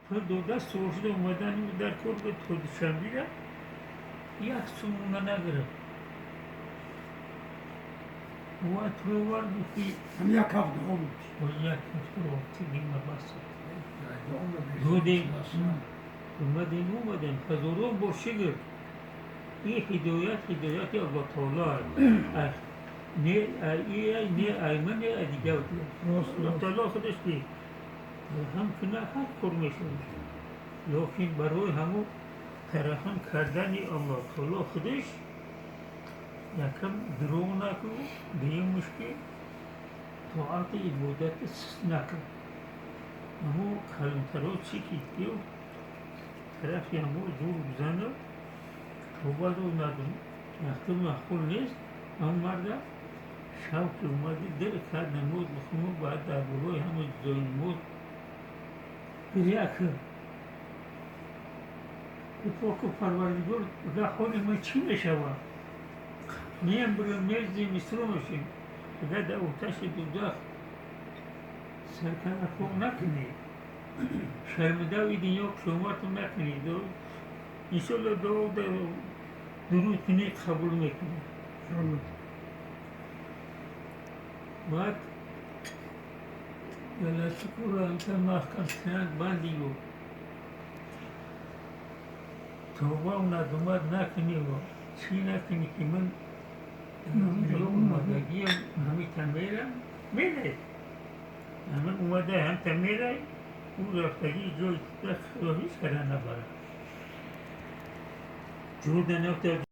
Пул дода суошида омадани дар кор то Душанбира як сумона нагирифт. Ва туровар гуфти. Ҳам як ҳафта омад. Як ҳафта дима бас. Додем, омадем, омадем, ҳазорон бор шукр. Ин ҳидоят, ҳидояти Аллоҳ таоло аст. Не не ай ман, не ай дигар. Аллоҳ таоло худаш ки ҳам куна, ҳар кор мешавад. Лекин барои ҳамун тараҳҳум кардани Аллоҳ таоло худаш, якам дурӯғ накун, дуюмаш ки тоати ибодати суст накун. Ҳамун калонтаро чӣ ки ё тарафи ҳамун зур бизану тобаро вақти маъқул нест. Ҳамун марда шав ки омади, дил кард намоз бихону, баъд дар болои ҳамун ҷои намоз гиря кун. Поку Парвардигор, бига, ҳоли ман чӣ мешавад? Мембирем, мезим, мисру мешем. Агар дар оташи дӯзах сарканаком накунӣ, шармидаи дунё қиёмату накунӣ, иншолло дуо дуруд кунӣ, қабул мекунӣ. Баъд галасикуро ҳамта маҳкам кунанд, бандию тавбау надумат накуниву чӣ накунӣ, ки ман омадагиам, ҳамита мерам, мерай, ҳамин омада ҳамта мерай, ӯ рафтагии ҷои худо ҳеҷ кара набарад. Ҷода нафта.